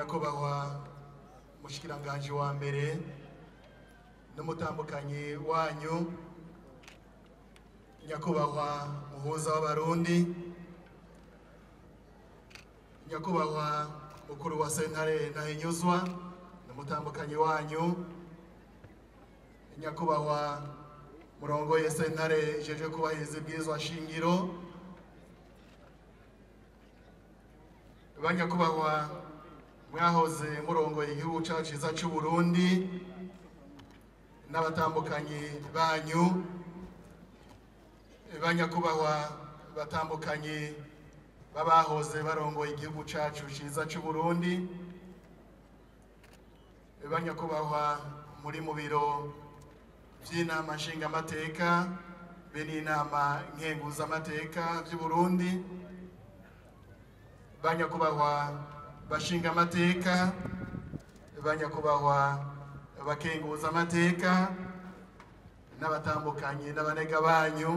Nyakubahwa mushikiranganje wa mbere n'umutambukanyi wanyu, nyakubahwa muhuza w'abarundi, nyakubahwa mukuru wa sentare Ntahinyuzwa n'umutambukanyi wanyu, nyakubahwa murongoye sentare ijejwe kubahiriza ibwirizwa shingiro, banyakubahwa mwahoze murongoye igihugu cacu ciza c'u Burundi n'abatambukanyi banyu, banyakubahwa batambukanyi babahoze barongoye igihugu cacu ciza c'u Burundi, banyakubahwa muri mu biro vy'inama nshingamateka be n'inama nkenguzamateka vy'u Burundi, banyakubahwa bashingamateka, banyakubahwa bakenguzamateka n'abatambukanyi n'abanega banyu,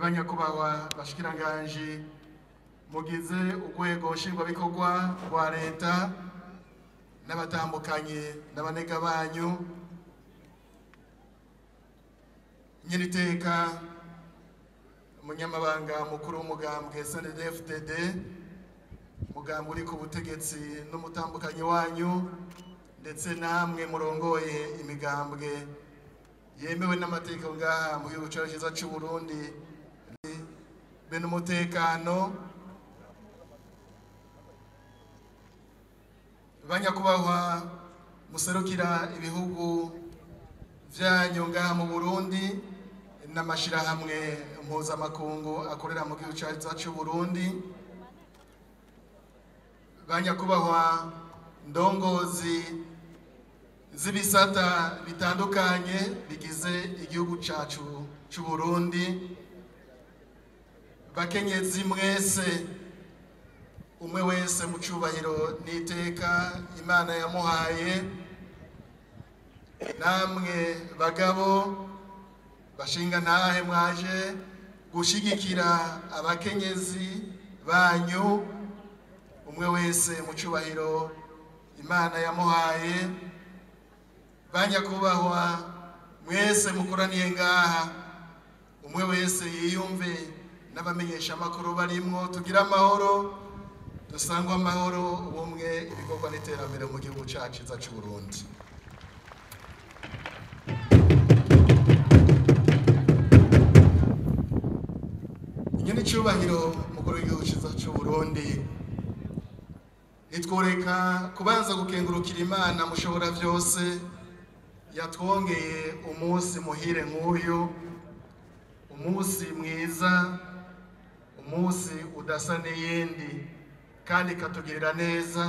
banyakubahwa bashikiranganji mugize urwego nshingwabikorwa rwa leta n'abatambukanyi n'abanega banyu, nyiriteka umunyamabanga mukuru w'umugambwe CNDD-FDD, umugambwe uri ku butegetsi n'umutambukanyi wanyu, ndetse namwe murongoye imigambwe yemewe n'amategeko ngaha mu gihugu cyacu cyiza c'u Burundi be n'umutekano, banyakubahwa muserukira ibihugu vyanyu ngaha mu Burundi n'amashirahamwe mpuzamakungu akorera mu gihugu cyacu c'u Burundi, banyakubahwa ndongozi z'ibisata bitandukanye bigize igihugu cyacu c'u Burundi, bakenyezi mwese, umwe wese mu cubahiro n'iteka Imana yamuhaye, namwe bagabo bashinga ntahe mwaje gushigikira abakenyezi banyu, umwe wese mu cubahiro Imana yamuhaye, banyakubahwa mwese mukoraniye ngaha, umwe wese yiyumve n'abamenyesha amakuru barimwo, tugira amahoro, dusangwa amahoro, ubumwe, ibikorwa n'iterambere mu gihugu cacu cyiza c'u Burundi. Nyene icubahiro mukuru w'igihugu cyiza c'u Burundi, nitworeka kubanza gukengurukira Imana mushobora vyose yatwongeye umunsi muhire nk'uyu, umunsi mwiza, umunsi udasa n'iyindi, kandi ikatugirira neza,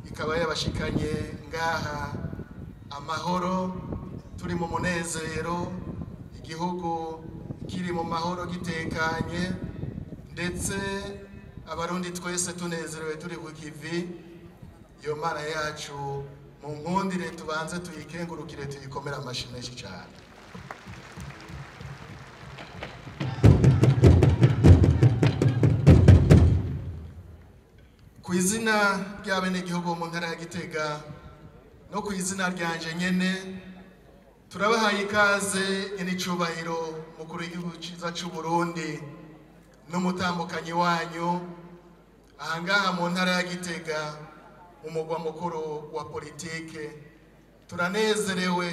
ikaba yabashikanye ngaha amahoro, turi mu munezero, igihugu kiri mu mahoro gitekanye, ndetse abarundi twese tunezerewe turi ku kivi. Iyo Mana yacu mu nkundire tubanze tuyikengurukire, tuyikomere amashi menshi cyane. Ku izina ry'abenegihugu mu ntara ya Gitega no ku izina ryanje nyene, turabahaye ikaze n'icubahiro mukuru w'igihugu ciza c'u Burundi n'umutambukanyi wanyu ahangaha mu ntara ya Gitega, umugwa mukuru wa politike. Turanezerewe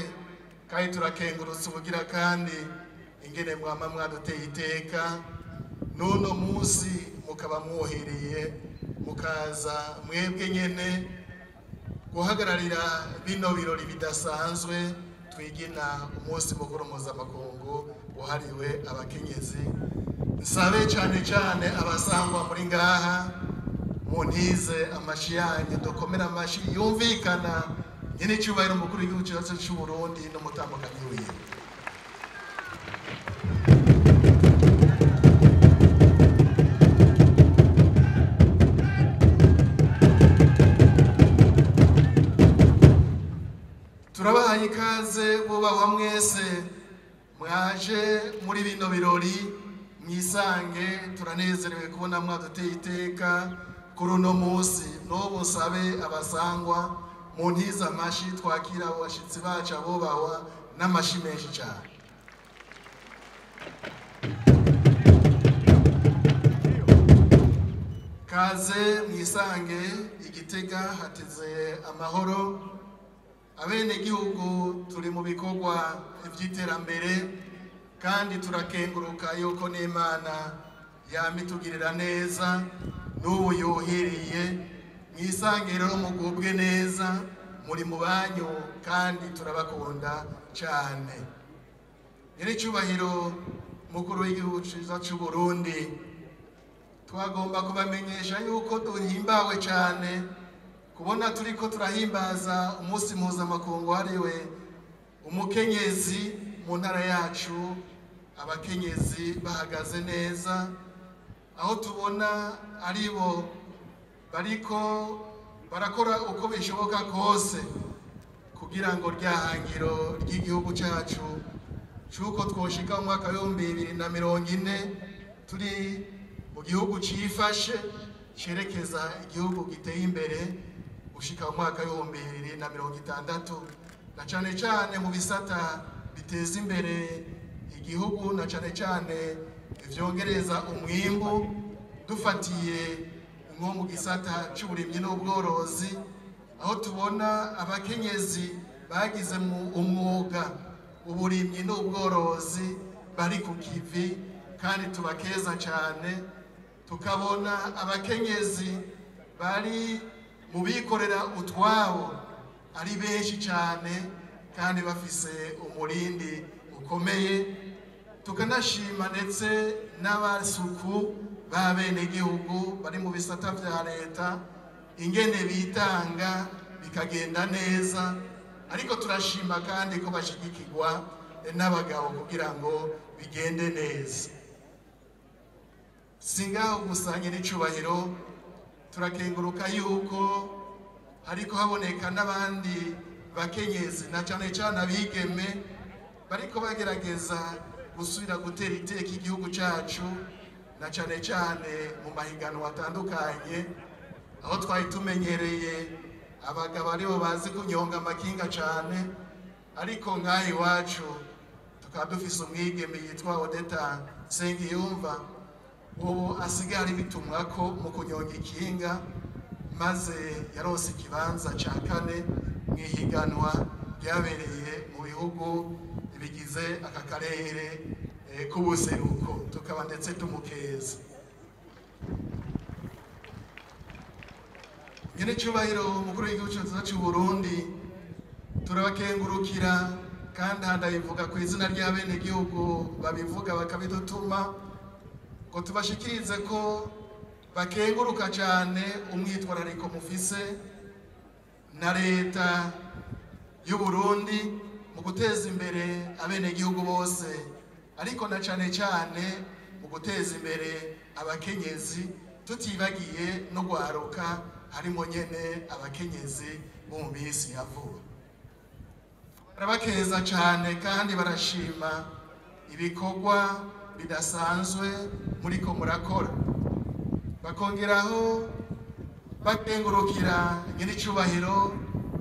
kandi turakengurutse ubugira kandi ingene mwama mwaduteye iteka, n'uno munsi mukaba mwohereye mukaza mwebwe nyene guhagararira bino birori bidasanzwe twigina umunsi mukuru mpuzamakungu wahariwe abakenyezi. Nsabe cyane cyane abasangwa muri ngaha muntize amashi yanyu, dukomere amashi yumvikana nyene icubahiro mukuru w'igihugu cyacu c'u Burundi n'umutambukanyi wiwe. Turabahaye ikaze bubahwa mwese mwaje muri bino birori Mwisange, turanezerewe kubona mwaduteye iteka kuri uno munsi. N'ubu nsabe abasangwa mu ntiza amashi, twakira abo bashitsi bacu abubahwa n'amashi menshi cyane. Kaze mwisange Igitega, hateze amahoro. Abenegihugu turi mu bikorwa vy'iterambere kandi turakenguruka yuko n'Imana yamitugirira neza n'ubu yuhiriye. Mwisange rero mugubwe neza, muri mu banyu kandi turabakunda cyane. Nyiricyubahiro mukuru w'igihugu ciza c'u Burundi, twagomba kubamenyesha yuko duhimbawe cyane kubona turiko turahimbaza umunsi mpuzamakungu wahariwe umukenyezi mu ntara yacu. Abakenyezi bahagaze neza, aho tubona aribo bariko barakora uko bishoboka kose kugira ngo ryahangiro ry'igihugu cyacu cy'uko twoshika mu mwaka w'2040 turi mu gihugu cifashe cerekeza igihugu giteye imbere gushika mu mwaka w'2060, na cane cane mu bisata biteza imbere igihugu, na cane cane ivyongereza umwimbu, dufatiye nko mu gisata c'uburimyi n'ubworozi, aho tubona abakenyezi bagize mu umwuga uburimyi n'ubworozi bari ku kivi kandi tubakeza cyane. Tukabona abakenyezi bari mu bikorera utwabo ari benshi cyane kandi bafise umurindi ukomeye. Tukanashima ndetse n'abasuku b'abenegihugu bari mu bisata vya leta ingene bitanga bikagenda neza, ariko turashima kandi ko bashigikirwa n'abagabo kugira ngo bigende neza. Singaho gusa nyir'icyubahiro, turakenguruka yuko hariko haboneka n'abandi bakenyezi na cane cane abigeme bariko bagerageza gusubira gutera iteka igihugu cacu, na cane cane mu mahiganwa atandukanye, aho twari tumenyereye abagabo aribo bazi kunyonga amakinga cane, ariko nk'aha iwacu tukaba dufise umwigeme yitwa Odeta Nsengiyumva, ubu asigaye ari bitumwako mu kunyonga ikinga, maze yaronse ikibanza ca kane mw'ihiganwa ryabereye mu bihugu bigize aka karere k'ubuseruko, tukaba ndetse tumukeza. Nyiricyubahiro mukuru w'igihugu cyacu cy'u Burundi, turabakengurukira kandi handayivuga ku izina ry'abenegihugu babivuga bakabidutuma ngo tubashikirize ko bakenguruka cyane umwitwarariko mufise na leta y'u Burundi mu guteza imbere abenegihugu bose, ariko na cane cane mu guteza imbere abakenyezi, tutibagiye no gwaruka harimo nyene abakenyezi bo mu minsi ya vuba. Barabakeza cyane kandi barashima ibikorwa bidasanzwe muriko murakora, bakongeraho bakengurukira nyir'icyubahiro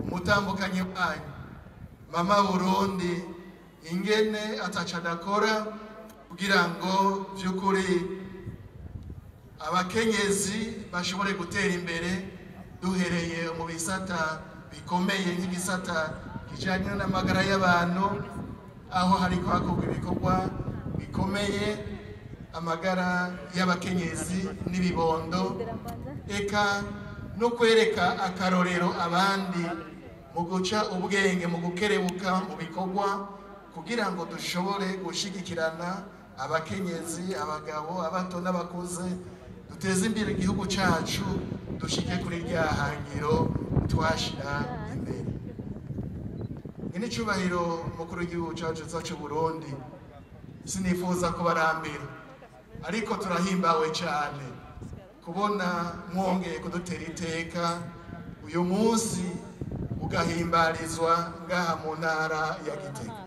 umutambukanyi wanyu Mama Burundi ingene ataca adakora kugira ngo vy'ukuri abakenyezi bashobore gutera imbere, duhereye mu bisata bikomeye nk'igisata kijanye n'amagara y'abantu, aho hariko hakorwa ibikorwa bikomeye, amagara y'abakenyezi n'ibibondo, eka no kwereka akarorero abandi mu guca ubwenge, mu gukerebuka mu bikorwa, kugira ngo dushobore gushigikirana abakenyezi, abagabo, abato n'abakuze, duteze imbere igihugu cacu, dushike kuri rya hangiro twashira imbere. Nyiricyubahiro mukuru w'igihugu cacu c'u Burundi, sinifuza kubarambira, ariko turahimbawe cyane kubona mwongeye kudutera iteka uyu munsi ugahimbarizwa ngaha mu ntara ya Gitega.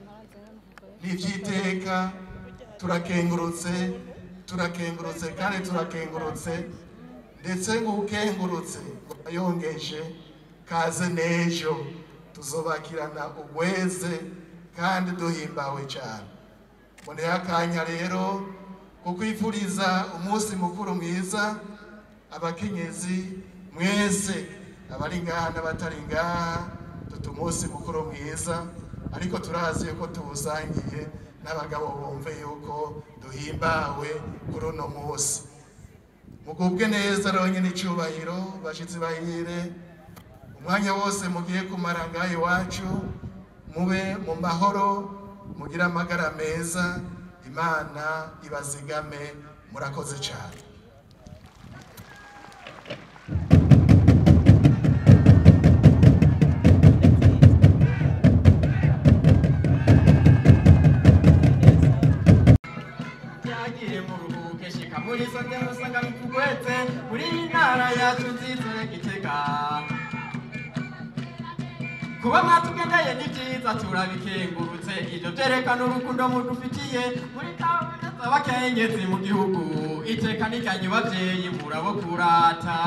N'ivyiteka turakengurutse. Turakengurutse kandi turakengurutse, ndetse ngukengurutse yongeje kaze n'ejo tuzobakirana ugweze kandi duhimbawe cyane. Mboneye akanya rero kukwifuriza umunsi mukuru mwiza abakenyezi mwese, abari ngaha n'abatari ngaha, tuti umunsi mukuru mwiza, ariko turazi yuko tuwusangiye n'abagabo bumve yuko duhimbawe kuri uno munsi. Mugubwe neza rero nyine icyubahiro, bashitsi bahire, umwanya wose mugiye kumara ngaha iwacu mube mu mahoro, mugire amagara meza, Imana ibazigame. Murakoze cyane. Yagiye mu ruhuke shika muri sonde usanga bitugwetse muri ntara yacu nziza ya Gitega. Kuba mwatugendeye ni byiza turabikengurutse, ibyo byerekana urukundo mudufitiye muri tawune z'abakenyezi mu gihugu. Iteka n'iryanyu bavyeyi murabo kurata.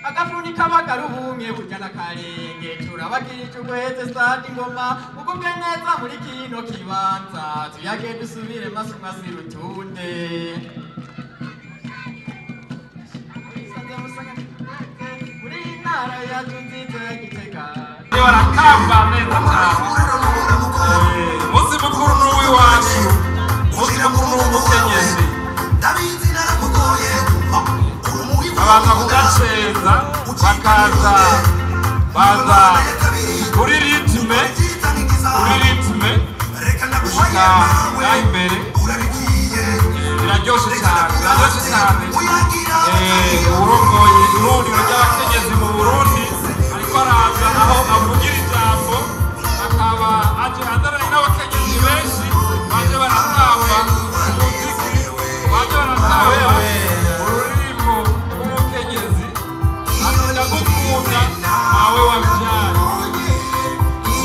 Agafuni kabagara ubumwe burya n'akarenge, turabagirije ugweze stade ingoma, ugubwe neza muri kino kibanza, tuyage dusubire maso mwasi rutunde. Muri ntara yacu nziza ya Gitega. Barakamba neza cyane. Umunsi mukuru ni uw'iwacu, umunsi mukuru ni uw'umukenyezi. Abantu kugaceza bakaza baza kuri ritme, kuri ritme gushika ngaha imbere. Biraryoshe cyane, biraryoshe cyane. Urongoye ihuriro ry'abakenyezi mu Burundi ariko araza aho avugira ijambo, akaba aje azananye n'abakenyezi benshi baje baratamba umuziki, baje baratamba ururirimbo rw'umukenyezi. Ati ndagukunda mawe wabyaye.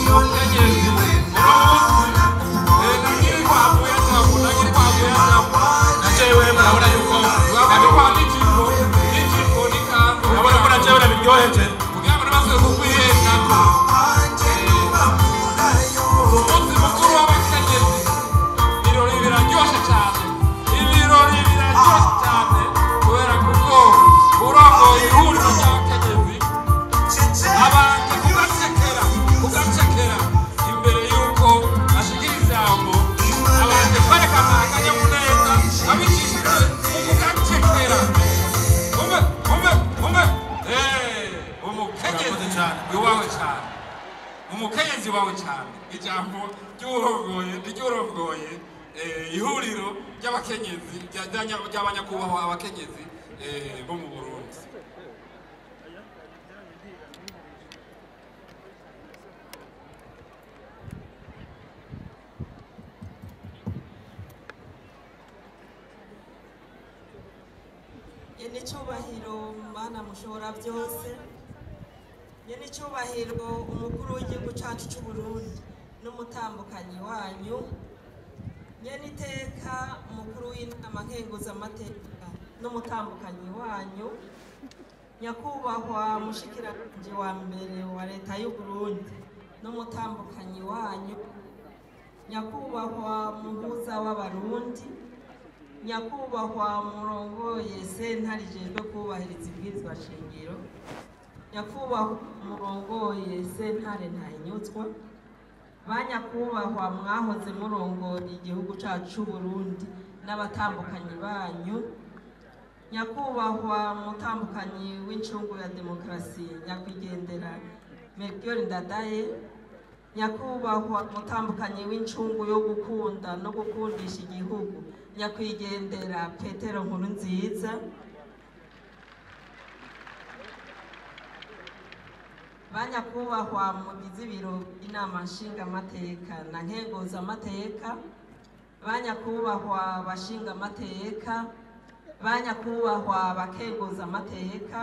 Umukenyezi uno munsi nagira kwavuye ntabwo, nagira kwavuye ntabwo. Najewe murabona yuko Urabona n'ijipo, n'ijipo n'ikanzu. Murabona ko najewe nabiryoheje. Kugira ngo ntibasubiye kukwihenda. Umunsi mukuru w'abakenyezi, ibirori biraryoshe cyane, ibirori biraryoshe cyane, kubera kuko urongoye ihuriro ry'abakenyezi abanje kugacekera, kugacekera imbere y'uko ashikira ijambo, abanje kwerekana akanyamuneza abicishije mu kugacekera. Umve, umve, umve, umukenyezi yubawe cyane, umukenyezi wawe cyane. Ijambo ry'urongoye ry'urongoye ihuriro ry'abakenyezi ry'abanyakubahwa abakenyezi bo mu Burundi. Nyene icyubahiro Mana mushobora byose, nyene icyubahiro umukuru w'igihugu cyacu cy'u Burundi n'umutambukanyi wanyu, nyene iteka umukuru w'inama nkenguzamateka n'umutambukanyi wanyu, nyakubahwa mushikiranganje wa mbere wa leta y'u Burundi n'umutambukanyi wanyu, nyakubahwa muhuza w'abarundi, nyakubahwa murongoye sentare ijejwe kubahiriza ibwirizwa shingiro, nyakubahwa murongoye sentare ntahinyuzwa, ba nyakubahwa mwahoze murongoye igihugu cyacu cy'u Burundi n'abatambukanyi banyu, nyakubahwa mutambukanyi w'incungu ya demokarasi nyakwigendera Melchior Ndadaye, nyakubahwa mutambukanyi w'incungu yo gukunda no gukundisha igihugu nyakwigendera Petero Nkurunziza, ba nyakubahwa mugize ibiro by'inama nshingamateka na nkenguzamateka, ba nyakubahwa bashingamateka, ba nyakubahwa bakenguzamateka,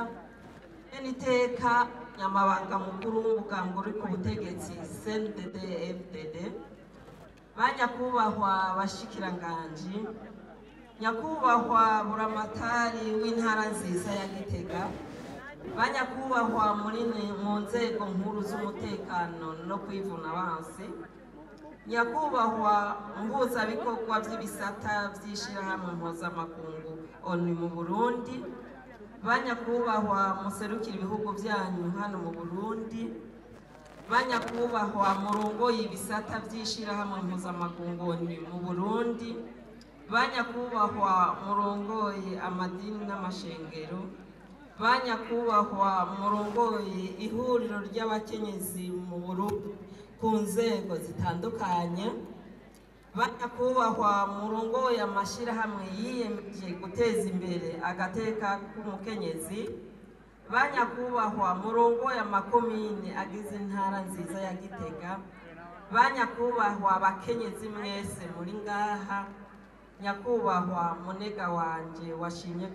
bene iteka nyamabanga mukuru w'umugambwe uri ku butegetsi CNDD FDD, banyakubahwa bashikiranganji, nyakubahwa buramatari w'intara nziza ya Gitega, banyakubahwa muri mu nzego nkuru z'umutekano no kwivuna abansi, nyakubahwa mpuzabikorwa by'ibisata by'ishirahamwe mpuzamakungu ONU mu Burundi, banyakubahwa muserukira ibihugu byanyu hano mu Burundi, banyakubahwa murongoye ibisata by'ishirahamwe mpuzamakungu ONU mu Burundi, banyakubahwa murongoye amadini n'amashengero, banyakubahwa murongoye ihuriro ry'abakenyezi mu Burundi ku nzego zitandukanye, banyakubahwa murongoye amashirahamwe yiyemeje guteza imbere agateka k'umukenyezi, banyakubahwa murongoye amakomine agize intara nziza ya Gitega, banyakubahwa abakenyezi mwese muri ngaha, nyakubahwa munega wanje washimye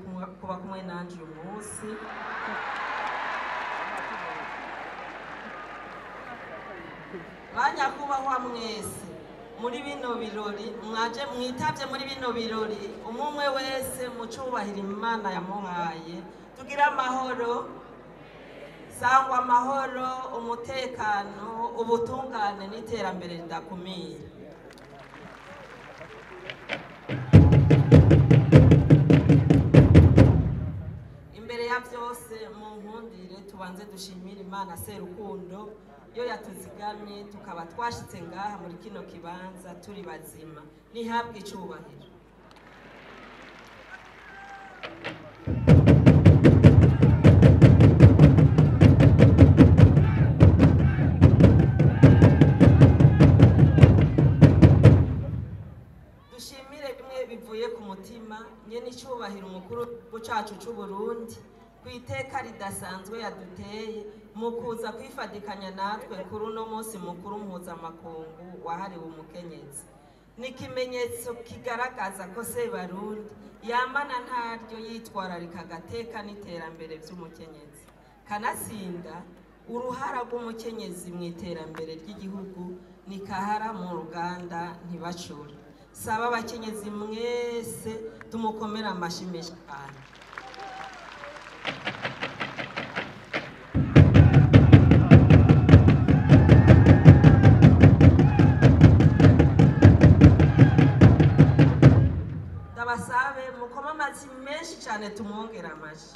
kuba kumwe nanje uyu munsi, banyakubahwa mwese muri bino birori mwaje mwitavye muri bino birori, umwe wese mu cubahiro Imana yamuhaye, tugira amahoro, sangwa amahoro, umutekano, ubutungane n'iterambere ridakumira. Imbere ya byose mu nkundire tubanze dushimire Imana Serukundo yo yatuzigamye tukaba twashitse ngaha muri kino kibanza turi bazima, nihabwe icubahiro. Dushimire bimwe bivuye ku mutima nyene icubahiro umukuru cacu c'u Burundi kwiteka ridasanzwe yaduteye mu kuza kwifadikanya natwe kuri uno munsi mukuru mpuzamakungu wahariwe umukenyezi. Ni ikimenyetso kigaragaza ko Sebarundi yamana ntaryo yitwararika agateka n'iterambere by'umukenyezi, kanatsinda uruhara rw'umukenyezi mu iterambere ry'igihugu ni kahara mu ruganda ntibacure. Saba abakenyezi mwese tumukomera amashyi menshi cyane. Ndabasabe mukoma amashyi menshi cyane tumwongera amashyi.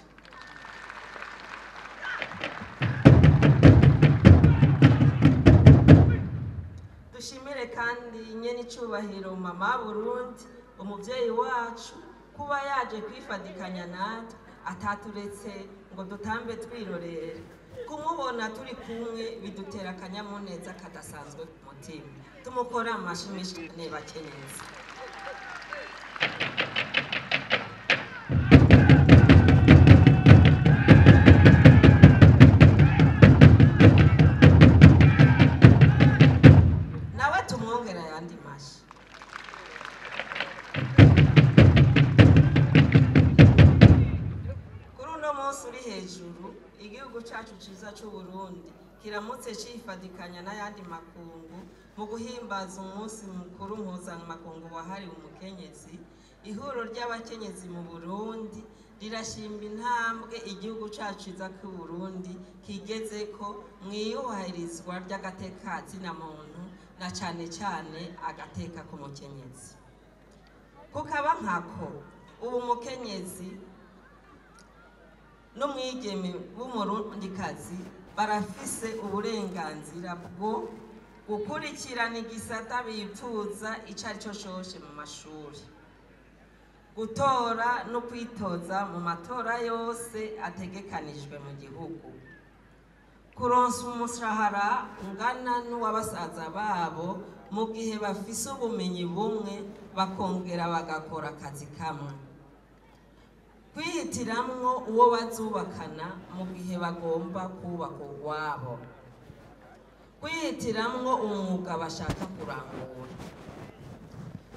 Dushimire kandi nyene icubahiro mama Burundi, umuvyeyi wacu, kuba yaje kwifadikanya natwe ataturetse ngo dutambe twirorera. Kumubona turi kumwe bidutera akanyamuneza kadasanzwe ku mutima. Tumukore amashyi menshi cyane bakenyezi. Nawe tumwongera ayandi mashyi. Kuri uno munsi uri hejuru, igihugu cacu ciza c'u Burundi kiramutse cifadikanya n'ayandi makungu mu guhimbaza umunsi mukuru mpuzamakungu wahariwe umukenyezi. Ihuriro ry'abakenyezi mu Burundi rirashima intambwe igihugu cacu ciza c'u Burundi kigezeko mwiyubahirizwa ry'agateka muntu na cane cane agateka k'umukenyezi. Kukaba nkako ubu umukenyezi n'umwigeme w'umurundikazi barafise uburenganzira bwo gukurikirana igisata bipfuza ico ari cyo cose mu mashuri, gutora no kwitoza mu matora yose ategekanijwe mu gihugu, kuronsa umushahara ungana n'uwabasaza babo mu gihe bafise ubumenyi bumwe bakongera bagakora akazi kamwe, kwihitiramwo uwo bazubakana mu gihe bagomba kubaka urwabo, kwihitiramwo umwuga bashaka kurangura,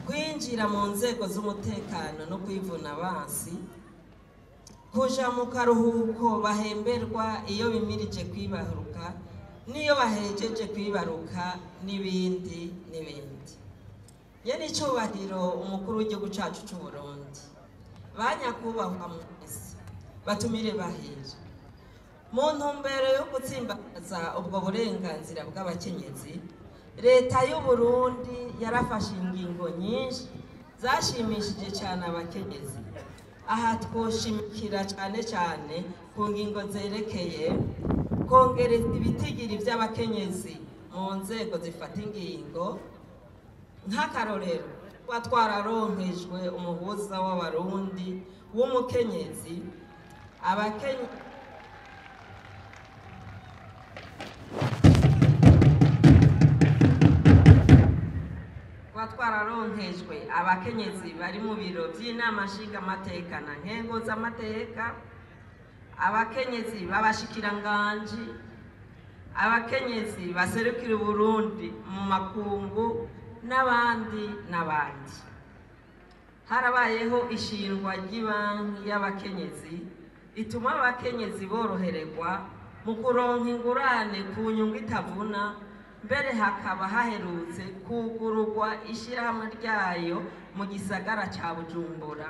kwinjira mu nzego z'umutekano no kwivuna abansi, Kuja mu karuhuko bahemberwa iyo bimirije kwibaruka n'iyo bahejeje kwibaruka, n'ibindi n'ibindi. Nyene icubahiro umukuru w'igihugu cacu c'u Burundi, banyakubahwa mwese, batumire bahira, mu ntumbero yo gutsimbaza ubwo burenganzira bw'abakenyezi, leta y'u Burundi yarafashe ingingo nyinshi zashimishije cyane abakenyezi. Aha twoshimikira cyane cyane ku ngingo zerekeye kongereza ibitigiri by'abakenyezi mu nzego zifata ingingo. Nk'akarorero, kuba twararonkejwe umuhuza w'abarundi w'umukenyezi, abakenye kuba twararonkejwe abakenyezi bari mu biro by'inama nshingamateka na nkenguzamateka, abakenyezi b'abashikiranganji, abakenyezi baserukira Uburundi mu makungu, n'abandi n'abandi. Harabayeho ishingwa ry'ibanki y'abakenyezi ituma abakenyezi borohererwa mu kuronka ingurane ku nyungu itavuna, mbere hakaba haherutse kugururwa ishyirahamwe ryayo mu gisagara ca Bujumbura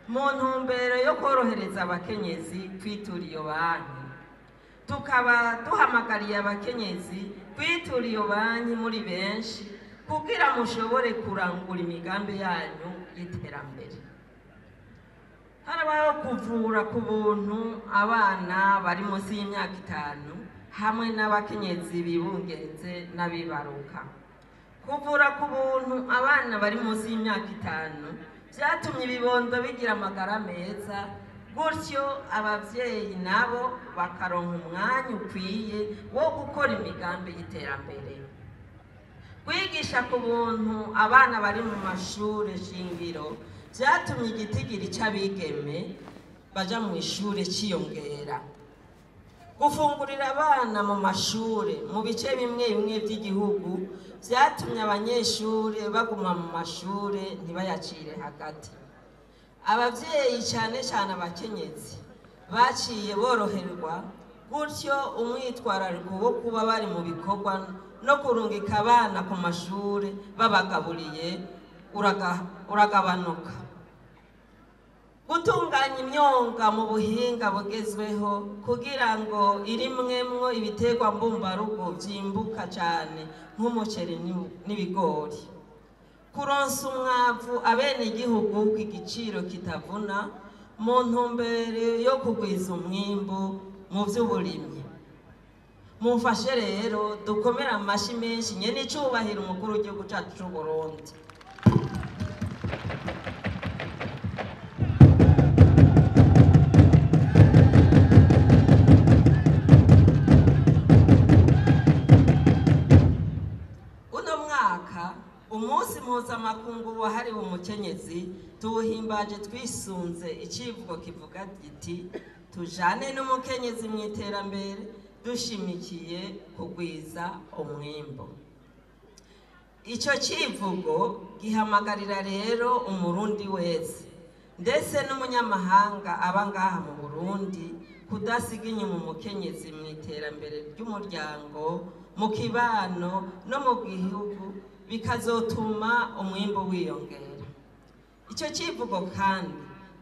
mu ntumbero yo korohereza abakenyezi kwitura iyo banki. Tukaba duhamagariye abakenyezi kwitura iyo banki muri benshi kugira mushobore kurangura imigambi yanyu y'iterambere. Harabaho kuvura ku buntu abana bari munsi y'imyaka 5 hamwe n'abakenyezi bibungenze n'abibaruka. Kuvura ku buntu abana bari munsi y'imyaka 5 byatumye ibibondo bigira amagara meza, gutyo abavyeyi nabo bakaronka umwanya ukwiye wo gukora imigambi y'iterambere. Kwigisha ku buntu abana bari mu mashure shingiro byatumye igitigiri c'abigeme baja mu ishure ciyongera. Gufungurira abana mu mashure mu bice bimwe bimwe by'igihugu byatumye abanyeshure baguma mu mashure ntibayacire hagati. Abavyeyi cyane cyane abakenyezi baciye boroherwa, gutyo umwitwarariko wo kuba bari mu bikorwa no kurungika abana ku mashure babagaburiye uragabanuka. Gutunganya imyonga mu buhinga bugezweho kugira ngo irimwemwo ibiterwa mbumbarugo vyimbuka cane nk'umuceri n'ibigori. Kuronsa umwavu abenegihugu ku igiciro kitavuna mu ntumbero yo kugwiza umwimbu mu vy'uburimyi. Mumfashe rero dukomere amashi menshi nyene icubahiro umukuru w'igihugu cacu c'u Burundi. Uno mwaka umunsi mpuzamakungu wahariwe umukenyezi tuwuhimbaje twisunze icivugo kivuga giti: tujane n'umukenyezi mu iterambere dushimikiye kugwiza umwimbo. Ico civugo gihamagarira rero umurundi wese ndetse n'umunyamahanga aba ngaha mu Burundi kudasiga inyuma umukenyezi mu iterambere ry'umuryango, mu kibano no mu gihugu, bikazotuma umwimbo wiyongera. Ico civugo kandi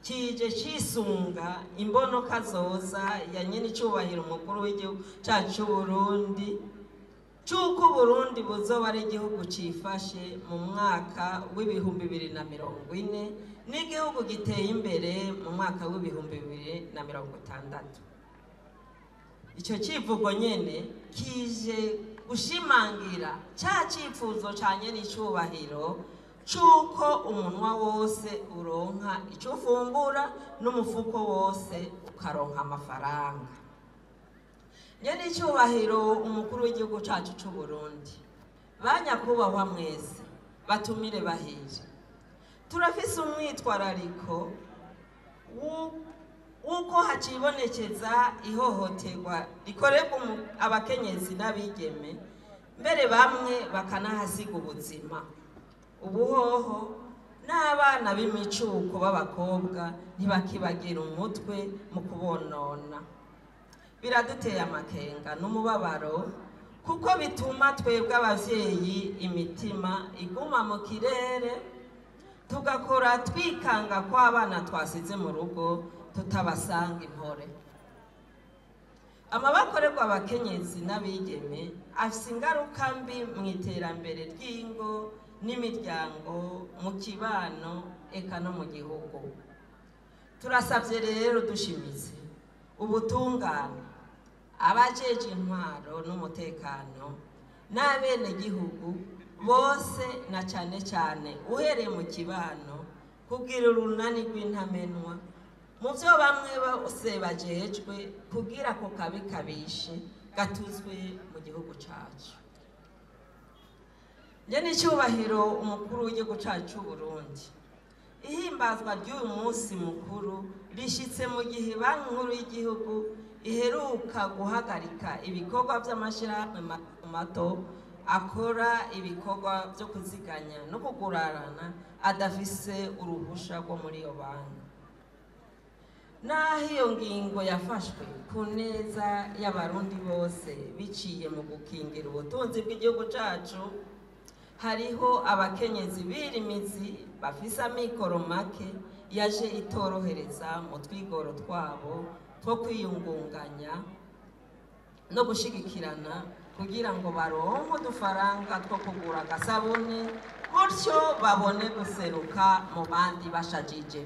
kije cisunga imbonoka zoza ya nyene icubahiro umukuru w'igihugu cacu c'Uburundi, c'uko Uburundi buzoba ari igihugu cifashe mu mwaka w'2040 n'igihugu giteye imbere mu mwaka w'2060. Ico civugo nyene kije gushimangira ca cifuzo ca nyene icubahiro c'uko umunwa wose uronka ico ufungura n'umufuko wose ukaronka amafaranga. Nyene icubahiro umukuru w'igihugu cacu c'u Burundi, banyakubahwa mwese, batumire bahire, turafise umwitwarariko w'uko hacibonekeza ihohoterwa rikorerwa abakenyezi n'abigeme, mbere bamwe bakanahasiga ubuzima. Ubuhoho N'abana b'imicuko b'abakobwa ntibakibagira umutwe mu kubonona. Biraduteye amakenga n'umubabaro, kuko bituma twebwe abavyeyi imitima iguma mu kirere, tugakora twikanga ko abana twasize mu rugo tutabasanga impore. Amabakorerwa abakenyezi n'abigeme afise ingaruka mbi mu iterambere ry'ingo n'imiryango, mu kibano eka no mu gihugu. Turasavye rero dushimitse ubutungane, abajeje intwaro n'umutekano n'abenegihugu bose, na cane cane uhereye mu kibano, kugira urunani rw'intamenwa mu vyo bamwe bose bajejwe, kugira ako kabi kabishe gatuzwe mu gihugu cacu. Nje n'icyubahiro umukuru w'igihugu cacu c'u Burundi, ihimbazwa ry'uyu munsi mukuru rishitse mu gihe Banki Nkuru y'igihugu iheruka guhagarika ibikorwa vy'amashirahamwe mato akora ibikorwa vyo kuziganya no kugurarana adafise uruhusha rwo muri iyo banki. Naho iyo ngingo yafashwe ku neza y'abarundi bose biciye mu gukingira ubutunzi bw'igihugu cacu, hariho abakenyezi birimizi bafise amikoro make yaje itorohereza mu twigoro twabo two kwiyungunganya no gushigikirana kugira ngo baronke udufaranga two kugura agasabuni, gutyo babone guseruka mu bandi bashajije.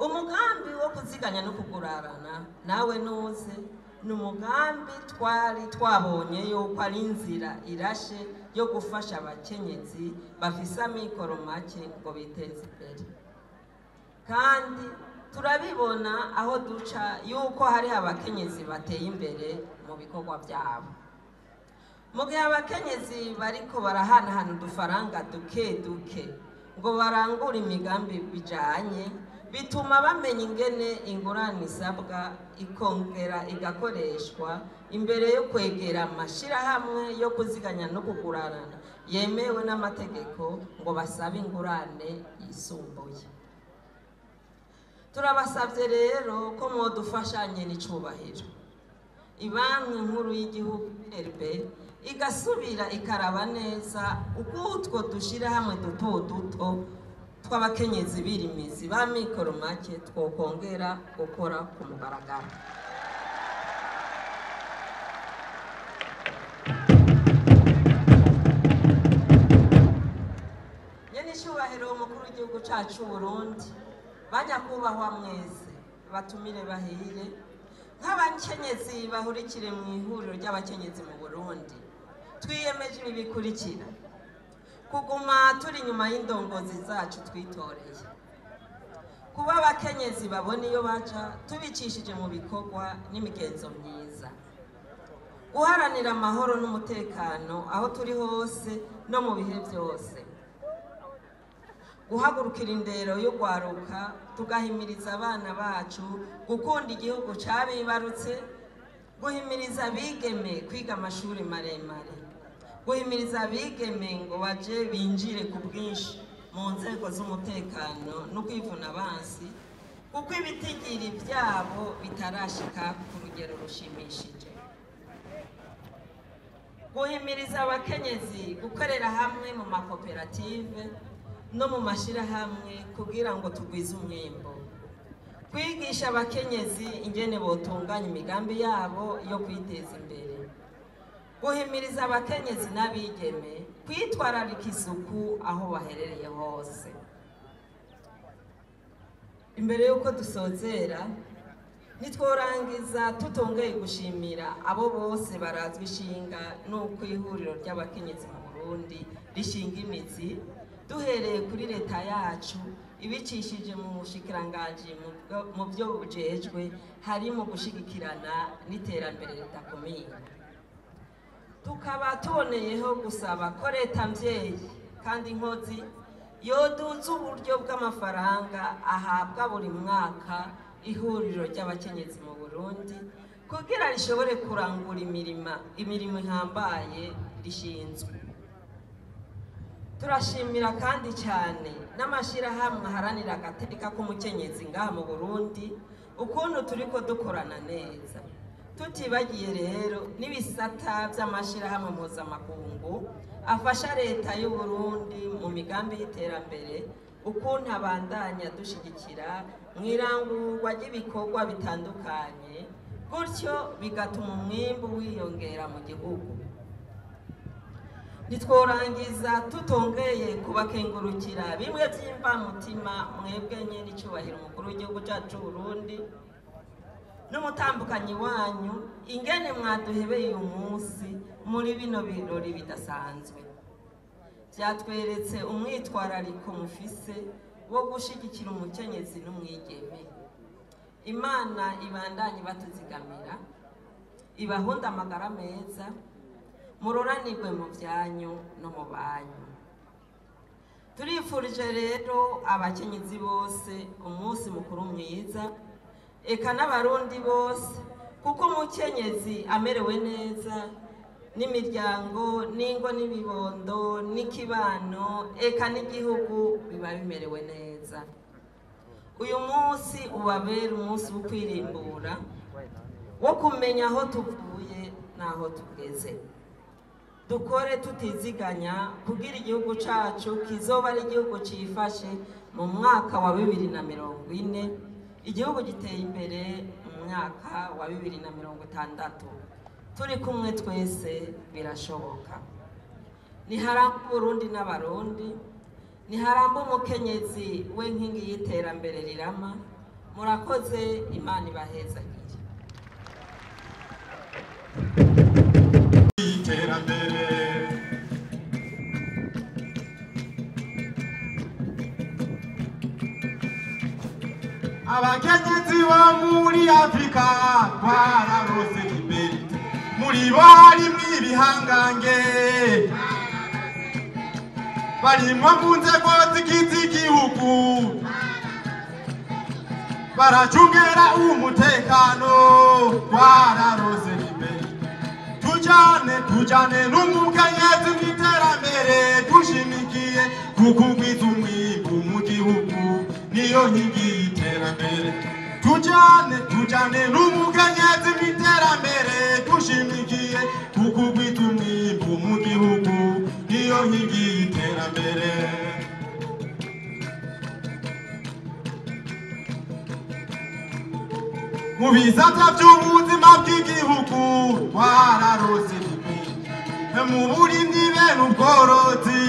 Umugambi wo kuziganya no kugurarana nawe nuze ni umugambi twari twabonye yuko ari inzira irashe yo gufasha abakenyezi bafise amikoro make ngo biteze imbere, kandi turabibona aho duca yuko hari abakenyezi bateye imbere mu bikorwa byabo. Mu gihe abakenyezi bariko barahanahana udufaranga duke duke ngo barangure imigambi bijanye, bituma bamenya ingene ingurane isabwa ikongera igakoreshwa imbere yo kwegera amashirahamwe yo kuziganya no kugurarana yemewe n'amategeko ngo basabe ingurane yisumbuye. Turabasavye rero ko mwodufashanye n'icubahiro, Ibanki Nkuru y'igihugu BRB igasubira ikaraba neza uko utwo dushirahamwe duto duto tw'abakenyezi birimizi ba mikoro make twokongera gukora ku mugaragaro. Nyene icubahiro umukuru w'igihugu cacu Burundi, banyakubahwa mwese batumire bahire, nk'abakenyezi bahurikire mu ihuriro ry'abakenyezi mu Burundi, twiyemeje ibi bikurikira: kuguma turi inyuma y'indongozi zacu twitoreye, kuba abakenyezi babona iyo baca tubicishije mu bikorwa n'imigenzo myiza, guharanira amahoro n'umutekano aho turi hose no mu bihe byose, guhagurukira indero y'ugwaruka tugahimiriza abana bacu gukunda igihugu cabibarutse, guhimiriza abigeme kwiga amashuri maremare, guhimiriza abigeme ngo baje binjire ku bwinshi mu nzego z'umutekano no kwivuna abansi, kuko ibitigiri byabo bitarashika ku rugero rushimishije, guhimiriza abakenyezi gukorera hamwe mu makoperative no mu mashirahamwe kugira ngo tugwize umwimbo, kwigisha abakenyezi ingene botunganya imigambi yabo yo kwiteza imbere, guhimiriza abakenyezi n'abigeme kwitwararika isuku aho baherereye hose. Imbere y'uko dusozera, nitworangiza tutongeye gushimira abo bose barazwi ishinga n'uko ihuriro ry'abakenyezi mu Burundi rishinga imizi, duhereye kuri leta yacu ibicishije mu bushikiranganji mu byo bujejwe harimo gushigikirana n'iterambere ridakomeye. Tukaba tuboneyeho gusaba ko leta mvyeyi kandi inkozi yoduza uburyo bw'amafaranga ahabwa buri mwaka ihuriro ry'abakenyezi mu Burundi kugira rishobore kurangura imirimo ihambaye rishinzwe. Turashimira kandi cyane n'amashyirahamwe aharanira agateka k'umukenyezi ngaha mu Burundi ukuntu turiko dukorana neza. Tutibagiye rero n'ibisata by'amashyirahamwe mpuzamakungu afasha leta y'u Burundi mu migambi y'iterambere, ukuntu abandanya dushigikira mu irangurwa ry'ibikorwa bitandukanye, gutyo bigatuma umwimbu wiyongera mu gihugu. Ntitworangiza tutongeye kubakengurukira bimwe by'imvamutima mwebwe nyene icubahiro umukuru w'igihugu cyacu Burundi n'umutambukanyi wanyu, ingene mwaduhebeye uyu munsi muri bino birori bidasanzwe. Byatweretse umwitwarariko mufise wo gushigikira umukenyezi n'umwigeme. Imana ibandanye batuzigamira, ibahunda amagara meza, muroranirwe mu byanyu no mu banyu. Turifurije rero abakenyezi bose umunsi mukuru mwiza, eka n'abarundi bose, kuko umukenyezi amerewe neza n'imiryango n'ingo n'ibibondo n'ikibano eka n'igihugu biba bimerewe neza. Uyu munsi ubabera umunsi wo kwirimbura, wo kumenya aho tuvuye n'aho tugeze. Dukore tutiziganya kugira igihugu cacu kizoba ari igihugu cifashe mu mwaka wa 2040, igihugu giteye imbere mu mwaka wa 2060. Turi kumwe twese birashoboka. Niharamba Burundi n'abarundi, niharamba umukenyezi we nkingi y'iterambere rirama. Murakoze, Imana ibahezagire. Iterambere. Abakenyezi bo muri Afrika twararose imbere, muri bo harimwo ibihangange, barimwo mu nzego zigize igihugu, baracungera umutekano, twararose imbere. Tujane tujane n'umukenyezi mw'iterambere, dushimikiye kukugwiza umwimbu mu gihugu, niyo nkingi y'iterambere. Tujane tujane n'umukenyezi mw'iterambere, dushimikiye kukugwiza umwimbu mu gihugu, niyo nkingi y'iterambere. Mu bisata by'ubuzima bw'igihugu twararose imbere, mu burimyi bene ubworozi.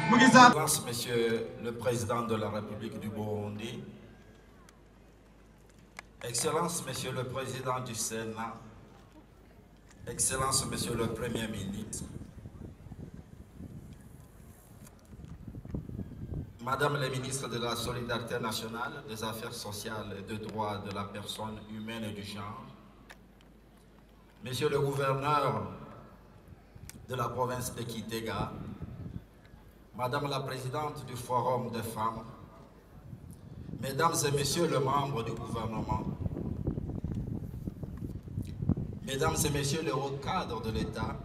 Mu gisata. Monsieur le Président de la République du Burundi, Excellence Monsieur le Président du Sénat, Excellence Monsieur le Premier ministre, Madame la ministre de la Solidarité nationale, des Affaires sociales et des droits de la personne humaine et du genre, Monsieur le gouverneur de la province de Gitega, Madame la présidente du Forum des femmes, Mesdames et Messieurs les membres du gouvernement, Mesdames et Messieurs les hauts cadres de l'État,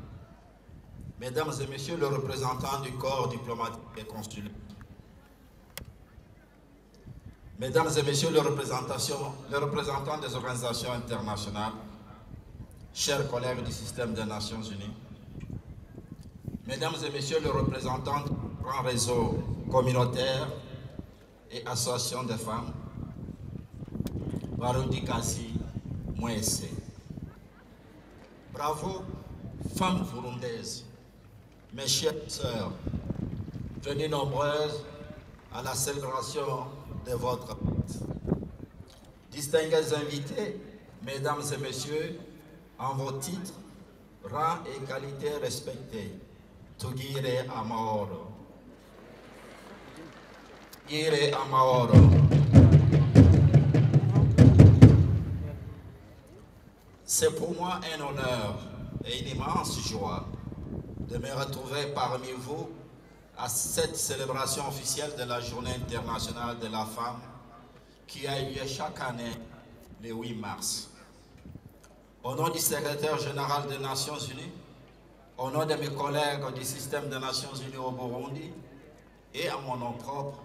Mesdames et Messieurs les représentants du corps diplomatique et consulaire, Mesdames et Messieurs les représentants des organisations internationales, chers collègues du système des Nations Unies, Mesdames et Messieurs les représentants du grand réseau communautaire et associations des femmes, Barundikazi Mwese. Bravo, femmes burundaises, mes chères sœurs, venues nombreuses à la célébration de votre fête. Distingués invités, mesdames et messieurs, en vos titres, rangs et qualités respectés, Tugire Amahoro. Tugire Amahoro. C'est pour moi un honneur et une immense joie de me retrouver parmi vous à cette célébration officielle de la Journée internationale de la femme qui a lieu chaque année le 8 mars. Au nom du secrétaire général des Nations Unies, Au nom de mes collègues du système des Nations Unies au Burundi et à mon nom propre,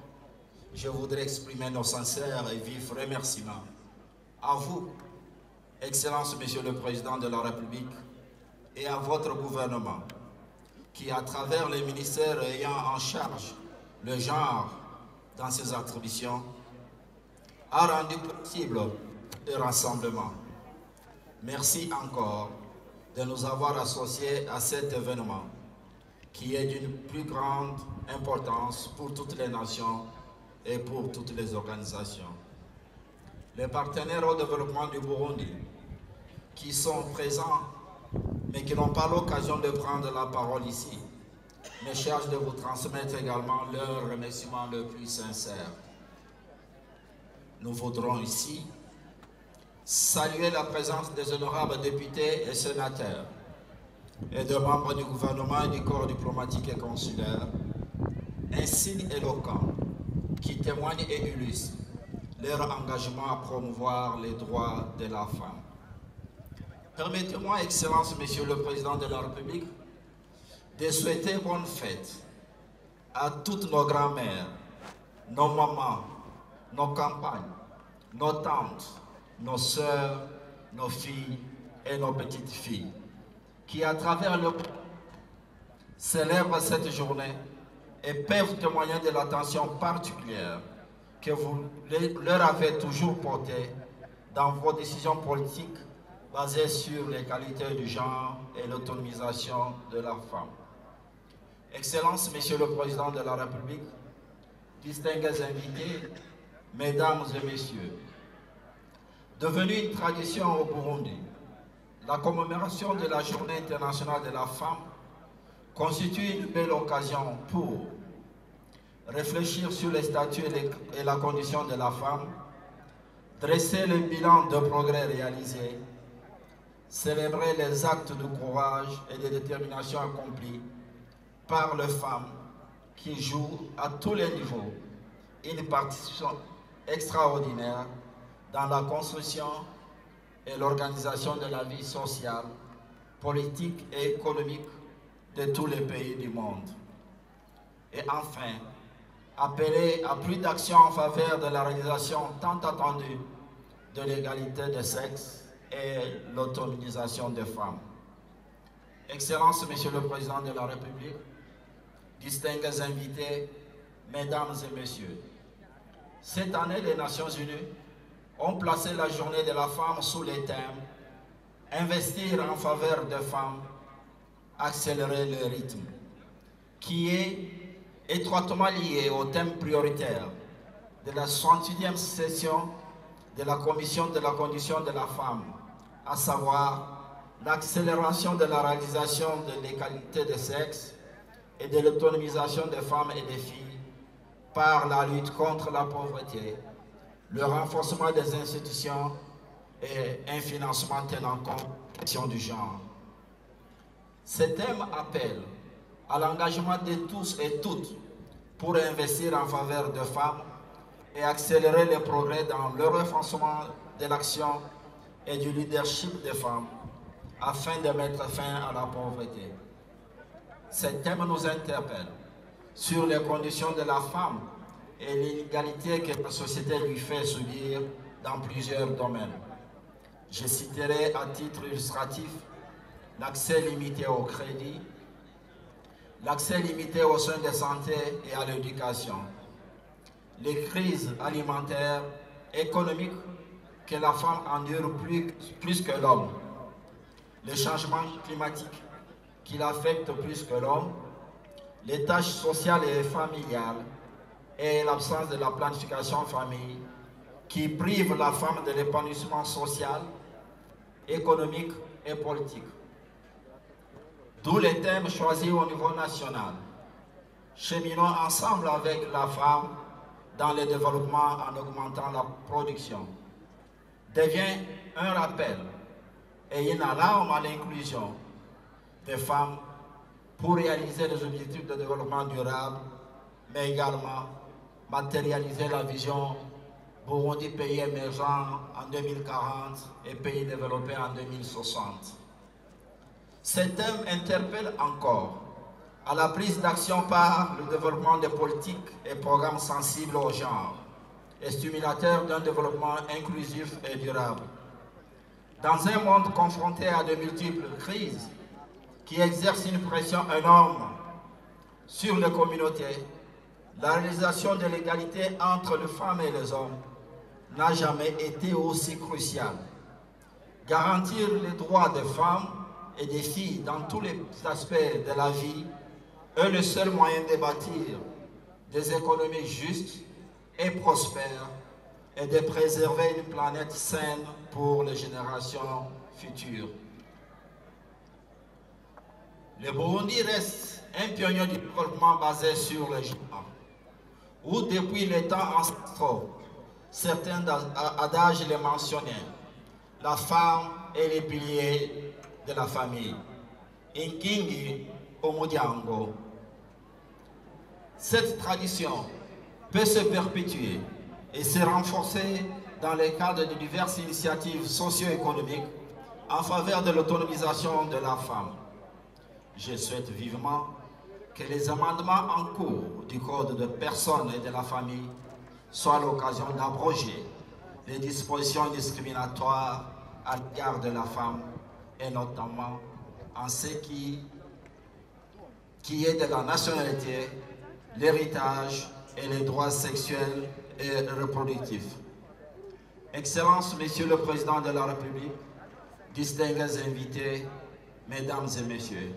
je voudrais exprimer nos sincères et vifs remerciements à vous, Excellence Monsieur le Président de la République, et à votre gouvernement, qui, à travers les ministères ayant en charge le genre dans ses attributions, a rendu possible le rassemblement. Merci encore de nous avoir associés à cet événement qui est d'une plus grande importance pour toutes les nations et pour toutes les organisations. Les partenaires au développement du Burundi qui sont présents mais qui n'ont pas l'occasion de prendre la parole ici, me chargent de vous transmettre également leur remerciement le plus sincère. Nous voudrons ici saluer la présence des honorables députés et sénateurs et de membres du gouvernement et du corps diplomatique et consulaire, un signe éloquent qui témoigne et illustre leur engagement à promouvoir les droits de la femme. Permettez-moi, Excellence, Monsieur le Président de la République, de souhaiter bonne fête à toutes nos grands-mères, nos mamans, nos campagnes, nos tantes, nos sœurs, nos filles et nos petites filles, qui à travers le célèbrent cette journée et peuvent témoigner de l'attention particulière que vous leur avez toujours portée dans vos décisions politiques basées sur les qualités du genre et l'autonomisation de la femme. Excellence, Monsieur le Président de la République, distingués invités, Mesdames et Messieurs, devenue une tradition au Burundi, la commémoration de la Journée internationale de la femme constitue une belle occasion pour réfléchir sur les statuts et la condition de la femme, dresser le bilan de progrès réalisés, célébrer les actes de courage et de détermination accomplis par les femmes qui jouent à tous les niveaux une partition extraordinaire dans la construction et l'organisation de la vie sociale, politique et économique de tous les pays du monde. Et enfin, appeler à plus d'actions en faveur de la réalisation tant attendue de l'égalité des sexes et l'autonomisation des femmes. Excellence, Monsieur le Président de la République, distingués invités, Mesdames et Messieurs, cette année, les Nations Unies ont placé la Journée de la femme sous les thèmes « Investir en faveur des femmes, accélérer le rythme », qui est étroitement lié au thème prioritaire de la 68e session de la Commission de la condition de la femme, à savoir l'accélération de la réalisation de l'égalité des sexes et de l'autonomisation des femmes et des filles par la lutte contre la pauvreté, le renforcement des institutions et un financement tenant compte de la question du genre. Ce thème appelle à l'engagement de tous et toutes pour investir en faveur des femmes et accélérer les progrès dans le renforcement de l'action et du leadership des femmes afin de mettre fin à la pauvreté. Ce thème nous interpelle sur les conditions de la femme et l'inégalité que la société lui fait subir dans plusieurs domaines. Je citerai à titre illustratif l'accès limité au crédit, l'accès limité aux soins de santé et à l'éducation, les crises alimentaires, économiques que la femme endure plus que l'homme, les changements climatiques qui l'affectent plus que l'homme, les tâches sociales et familiales et l'absence de la planification famille qui prive la femme de l'épanouissement social, économique et politique. D'où les thèmes choisis au niveau national. Cheminons ensemble avec la femme dans le développement en augmentant la production. Devient un rappel et une alarme à l'inclusion des femmes pour réaliser les objectifs de développement durable, mais également matérialiser la vision Burundi pays émergent en 2040 et pays développé en 2060. Ces thèmes interpellent encore à la prise d'action par le développement des politiques et programmes sensibles au genre et stimulateurs d'un développement inclusif et durable. Dans un monde confronté à de multiples crises qui exercent une pression énorme sur les communautés, la réalisation de l'égalité entre les femmes et les hommes n'a jamais été aussi cruciale. Garantir les droits des femmes et des filles dans tous les aspects de la vie est le seul moyen de bâtir des économies justes et prospères et de préserver une planète saine pour les générations futures. Le Burundi reste un pionnier du développement basé sur le genre, où depuis les temps ancestraux, certains adages les mentionnaient. La femme est le pilier de la famille. Inkingi Omodiango. Cette tradition peut se perpétuer et se renforcer dans le cadre de diverses initiatives socio-économiques en faveur de l'autonomisation de la femme. Je souhaite vivement que les amendements en cours du Code de personnes et de la famille soient l'occasion d'abroger les dispositions discriminatoires à l'égard de la femme, et notamment en ce qui est de la nationalité, l'héritage et les droits sexuels et reproductifs. Excellence, Monsieur le Président de la République, distingués invités, Mesdames et Messieurs,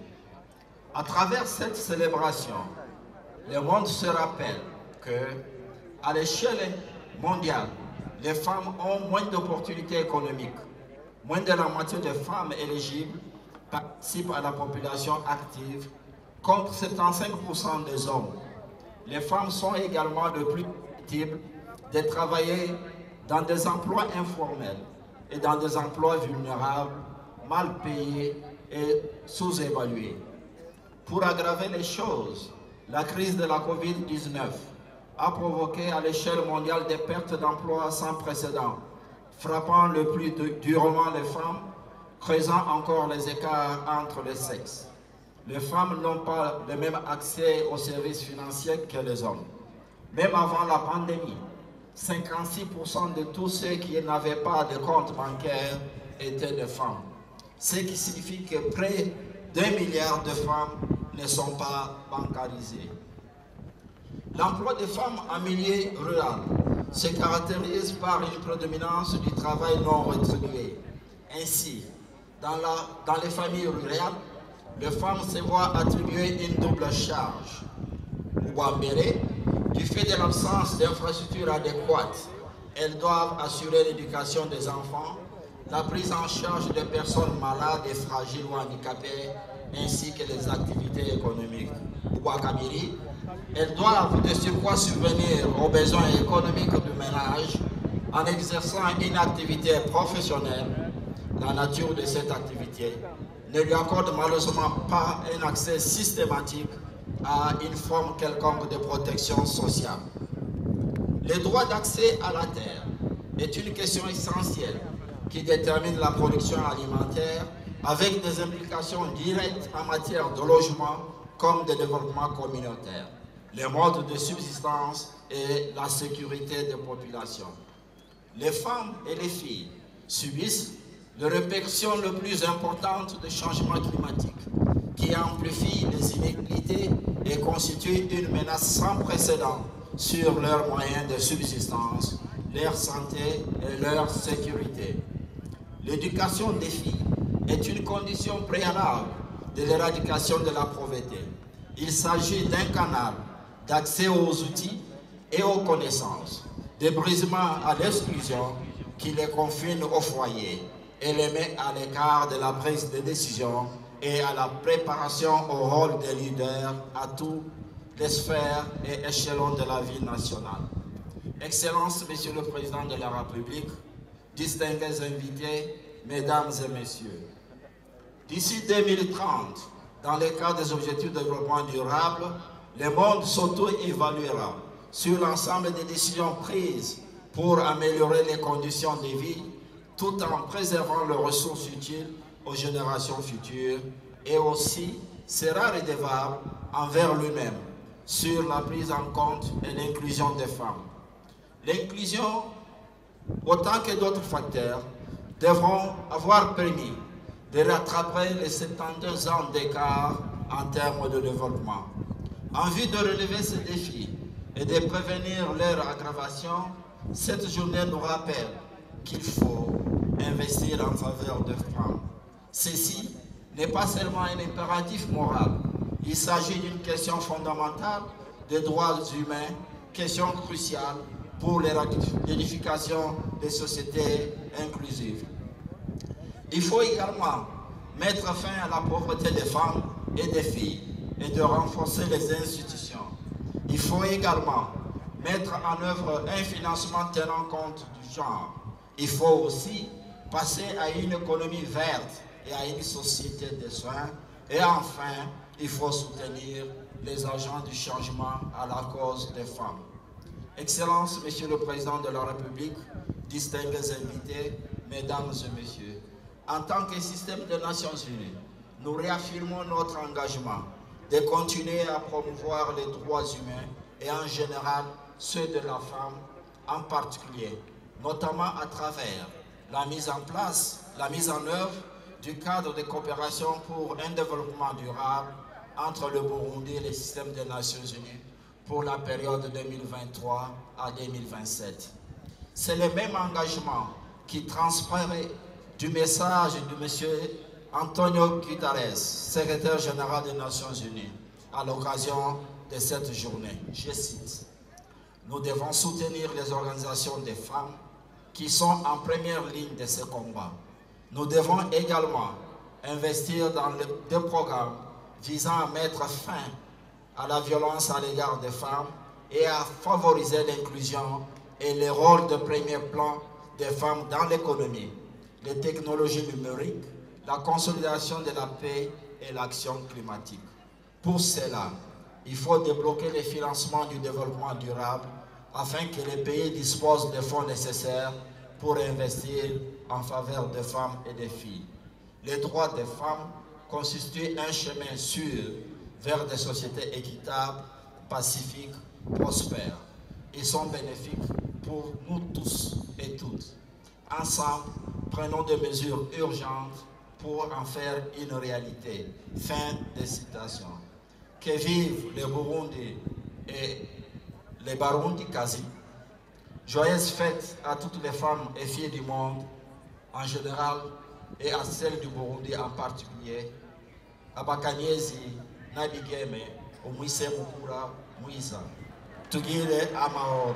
à travers cette célébration, le monde se rappelle que, à l'échelle mondiale, les femmes ont moins d'opportunités économiques. Moins de la moitié des femmes éligibles participent à la population active, contre 75% des hommes. Les femmes sont également de plus susceptibles de travailler dans des emplois informels et dans des emplois vulnérables, mal payés et sous-évalués. Pour aggraver les choses, la crise de la COVID-19 a provoqué à l'échelle mondiale des pertes d'emplois sans précédent, frappant le plus durement les femmes, creusant encore les écarts entre les sexes. Les femmes n'ont pas le même accès aux services financiers que les hommes. Même avant la pandémie, 56% de tous ceux qui n'avaient pas de compte bancaire étaient des femmes. Ce qui signifie que près d'1 milliard de femmes ne sont pas bancarisées. L'emploi des femmes en milieu rural se caractérise par une prédominance du travail non rétribué. Ainsi, dans les familles rurales, les femmes se voient attribuer une double charge. Ouambéré, du fait de l'absence d'infrastructures adéquates, elles doivent assurer l'éducation des enfants, la prise en charge des personnes malades et fragiles ou handicapées, ainsi que les activités économiques. Ouakabiri, elles doivent de surcroît subvenir aux besoins économiques du ménage en exerçant une activité professionnelle. La nature de cette activité ne lui accorde malheureusement pas un accès systématique à une forme quelconque de protection sociale. Le droit d'accès à la terre est une question essentielle qui détermine la production alimentaire avec des implications directes en matière de logement comme de développement communautaire, les modes de subsistance et la sécurité des populations. Les femmes et les filles subissent les répercussions les plus importantes des changements climatiques qui amplifient les inégalités et constituent une menace sans précédent sur leurs moyens de subsistance, leur santé et leur sécurité. L'éducation des filles est une condition préalable de l'éradication de la pauvreté. Il s'agit d'un canal d'accès aux outils et aux connaissances, de brisement à l'exclusion qui les confine au foyer et les met à l'écart de la prise de décision et à la préparation au rôle des leaders à toutes les sphères et échelons de la vie nationale. Excellence, Monsieur le Président de la République, distingués invités, Mesdames et Messieurs, d'ici 2030, dans le cadre des objectifs de développement durable, le monde s'auto-évaluera sur l'ensemble des décisions prises pour améliorer les conditions de vie, tout en préservant les ressources utiles aux générations futures et aussi sera redevable envers lui-même sur la prise en compte et l'inclusion des femmes. L'inclusion, autant que d'autres facteurs, devront avoir permis de rattraper les 72 ans d'écart en termes de développement. En vue de relever ces défis et de prévenir leur aggravation, cette journée nous rappelle qu'il faut investir en faveur des femmes. Ceci n'est pas seulement un impératif moral, il s'agit d'une question fondamentale des droits humains, question cruciale pour l'édification des sociétés inclusives. Il faut également mettre fin à la pauvreté des femmes et des filles et de renforcer les institutions. Il faut également mettre en œuvre un financement tenant compte du genre. Il faut aussi passer à une économie verte et à une société des soins. Et enfin, il faut soutenir les agents du changement à la cause des femmes. Excellence, Monsieur le Président de la République, distingués invités, Mesdames et Messieurs, en tant que système des Nations Unies, nous réaffirmons notre engagement de continuer à promouvoir les droits humains et en général ceux de la femme en particulier, notamment à travers la mise en place, la mise en œuvre du cadre de coopération pour un développement durable entre le Burundi et le système des Nations Unies pour la période 2023 à 2027. C'est le même engagement qui transparaît du message de M. Antonio Guterres, secrétaire général des Nations Unies, à l'occasion de cette journée. Je cite, « Nous devons soutenir les organisations des femmes qui sont en première ligne de ce combat. Nous devons également investir dans deux programmes visant à mettre fin à la violence à l'égard des femmes et à favoriser l'inclusion et le rôle de premier plan des femmes dans l'économie, les technologies numériques, la consolidation de la paix et l'action climatique. Pour cela, il faut débloquer les financements du développement durable afin que les pays disposent des fonds nécessaires pour investir en faveur des femmes et des filles. Les droits des femmes constituent un chemin sûr vers des sociétés équitables, pacifiques, prospères. Ils sont bénéfiques pour nous tous et toutes. Ensemble, prenons des mesures urgentes pour en faire une réalité. Fin de citation. Que vivent les Burundi et les Barundi Kazi. Joyeuse fête à toutes les femmes et filles du monde en général et à celles du Burundi en particulier. Abakanyezi, Nabigeme, Omwise Mukura, Mwiza. Tugire Amahoro.